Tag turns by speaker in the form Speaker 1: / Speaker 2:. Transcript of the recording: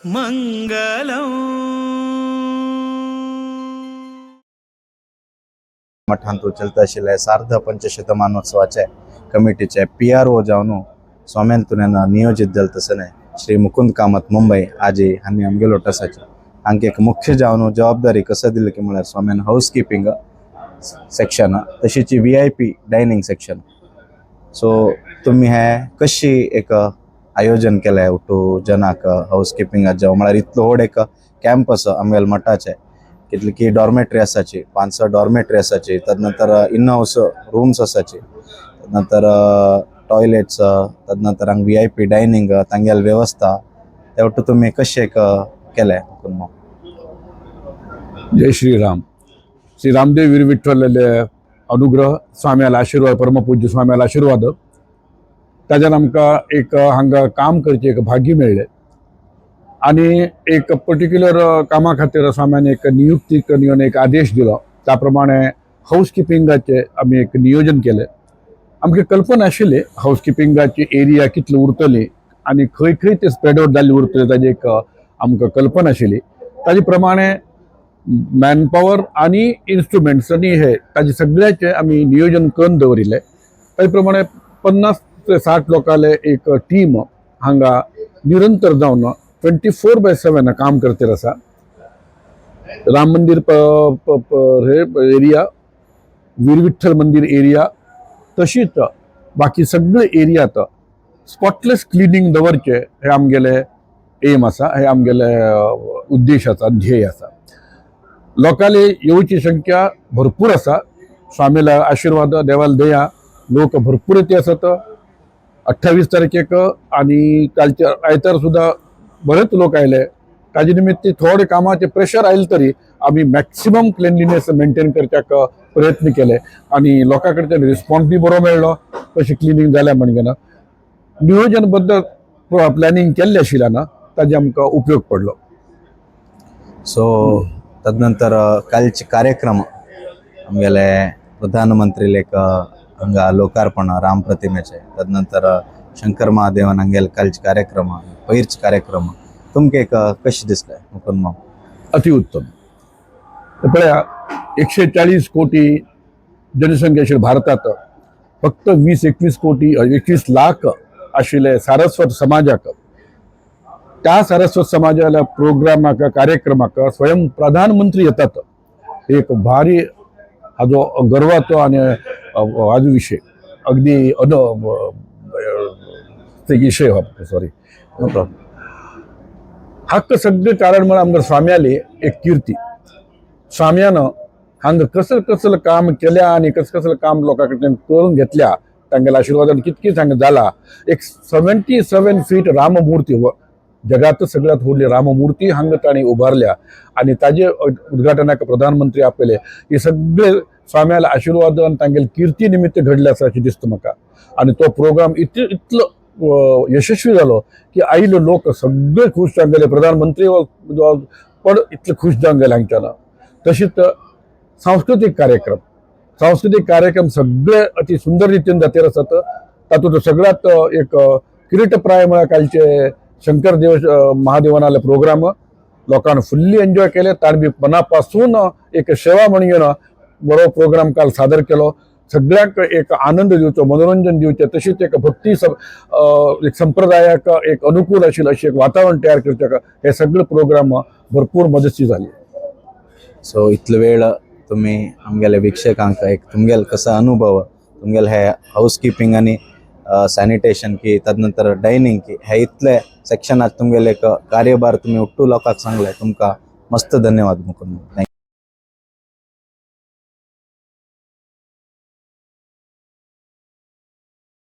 Speaker 1: మంగళం.
Speaker 2: मठांतू चलता आशिल्ले सार्ध पंचशतमानोत्सवाचे कमिटीचे PRO जावन स्वाम्यान तुन्यान नियोजित जाल तसने श्री मुकुंद कामत मुंबई आजी हांणी आमगेलो टसाचे हांकां एक मुख्य जावन जबाबदारी कसं दिली की म्हळ्यार स्वाम्यान हाऊस किपिंग सेक्शन तशीच VIP dining section. So तुमी हें कशी एक आयोजन केलें उठू जनाक हाऊस किपिंगाक जावं म्हळ्यार इतलो व्हड एक कॅम्प आसा आमगेल्या मठाचे, कितली की डॉर्मेटरी आसाची, 5-6 डॉर्मेटरी आसाची, तदनंतर इन हाऊस रूम्स आसाची, तदनंतर टॉयलेट्स, तदनंतर हांगा VIP dining, तांगेली वेवस्था, ते वट्टू तुमी कशें एक केलें?
Speaker 3: जय श्रीराम. श्री रामदेव वीर विठ्ठलाले अनुग्रह, स्वाम्याला आशीर्वाद, परमपूज्य स्वाम्याला आशीर्वाद, ताज्यान आमकां एक हांगा काम करचें एक भाग्य मेळ्ळें आनी एक पर्टिक्युलर कामा खातीर स्वाम्यान एक नियुक्ती करून एक आदेश दिलो. त्या प्रमाणे हाऊस किपिंगाचें आमी एक नियोजन केलें. आमकां कल्पना आशिल्ली हाऊस किपिंगाची एरिया कितली उरतली आनी खंय खंय ते स्प्रेड आवट जाल्ली उरतली, ताजी एक आमकां कल्पना आशिल्ली. ताजे प्रमाणे मॅनपावर आनी इन्स्ट्रुमेंट्स आनी हे ताजे सगळ्याचे आमी नियोजन करून दवरिल्लें. ताजे प्रमाणे 50 ते 60 लोकांले एक टीम हांगा निरंतर जावन 24/7 काम करतीर आसा. राम मंदिर प, प, प, हे एरिया, वीर विठ्ठल मंदिर एरिया, तशीच बाकी सगळे एरियात स्पॉटलेस क्लिनींग दवरचें हे आमगेले एम आसा, हे आमगेले उद्देश आसा, ध्येय आसा. लोकांली येवची संख्या भरपूर आसा. स्वामीला आशीर्वाद, देवाला दया, लोक भरपूर येते आसात. 28 तारखेक आनी कालच्या आयतार सुद्दां बरेच लोक आयले. ताजे निमित्त थोडे कामाचे प्रेशर आयले तरी आमी मॅक्सिमम क्लिनलीनेस मेंटेन करच्याक प्रयत्न केले आनी लोकां कडच्यान रिस्पॉन्स बी बरो मेळ्ळो. कशी क्लिनींग जाल्या म्हणगेना नियोजनबद्ध प्लॅनिंग केल्लें आशिल्ल्यान ताजे आमकां उपयोग पडलो.
Speaker 2: सो तदनंतर कालचे कार्यक्रम आमगेले प्रधानमंत्री लेक हांगा लोकार्पण राम प्रतिमेचे, तदनंतर शंकर महादेवन हांगेले कालचे कार्यक्रम, पयरचे कार्यक्रम तुमकां एक कशें दिसलें मुकुंद माम?
Speaker 3: अतिउत्तम. तर पळया, 140 कोटी जनसंख्या आशिल्ल्या भारतात फक्त 20-21 कोटी, 21 लाख आशिल्ले सारस्वत समाजाक, त्या सारस्वत समाजाला प्रोग्रामाक, कार्यक्रमाक स्वयं प्रधानमंत्री येतात, एक भारी हाजो गर्वाचो आनी हाजो विशय अगदी अन ते विशय हो, सॉरी.
Speaker 2: No problem.
Speaker 3: हक्क सगळे कारण म्हळ्यार आमकां स्वाम्याली एक कीर्ती. स्वाम्यान हांगा कसले कसले काम केल्या आनी कसले कसले काम लोकां कडल्यान करून घेतल्या, तांगेल्या आशिर्वादान कितकीच हांगा जाला. एक 77 फीट राममूर्ती, जगात सगळ्यात व्हडली राममूर्ती हांगा तांणी उबारल्या आनी ताजे उद्घाटनाक प्रधानमंत्री आपयले. हे सगळे स्वाम्याला आशिर्वाद आनी तांगेले कीर्ती निमित्त घडले आसा अशें दिसता म्हाका. आनी तो प्रोग्राम इतलो यशस्वी जालो की आयिल्ले लोक सगळे खूश जावन गेले. प्रधानमंत्री पण इतले खूश जावन गेले हांगच्यान. तशीच सांस्कृतीक कार्यक्रम, सांस्कृतीक कार्यक्रम सगळे अति सुंदर रितीन जातीर आसात. तातूंत सगळ्यात एक किरीटप्राय म्हळ्यार कालचे शंकर देव महादेवनाले प्रोग्राम लोकांनी फुल्ली एन्जॉय केले. ताणें बी मनापासून एक सेवा म्हणून घेवन बरो प्रोग्राम काल सादर केलो. सगळ्यांक एक आनंद दिवचो, मनोरंजन दिवचें, तशीच एक भक्ती एक संप्रदायाक एक अनुकूल आशिल्लें अशें एक वातावरण तयार करचें, हे सगळे प्रोग्राम भरपूर मदती जाली.
Speaker 2: सो इतलो वेळ तुम्ही आमगेले वीक्षकांक एक तुमगेले कसो अनुभव, तुमगेले हे हाऊस किपिंग आनी सॅनिटेशन की तदनंतर डायनिंग की हे इतले सेक्शनात तुमगेले एक कार्यभार तुम्ही उट्टू लोकांक सांगले, तुमकां मस्त धन्यवाद मुकुंद. Thank.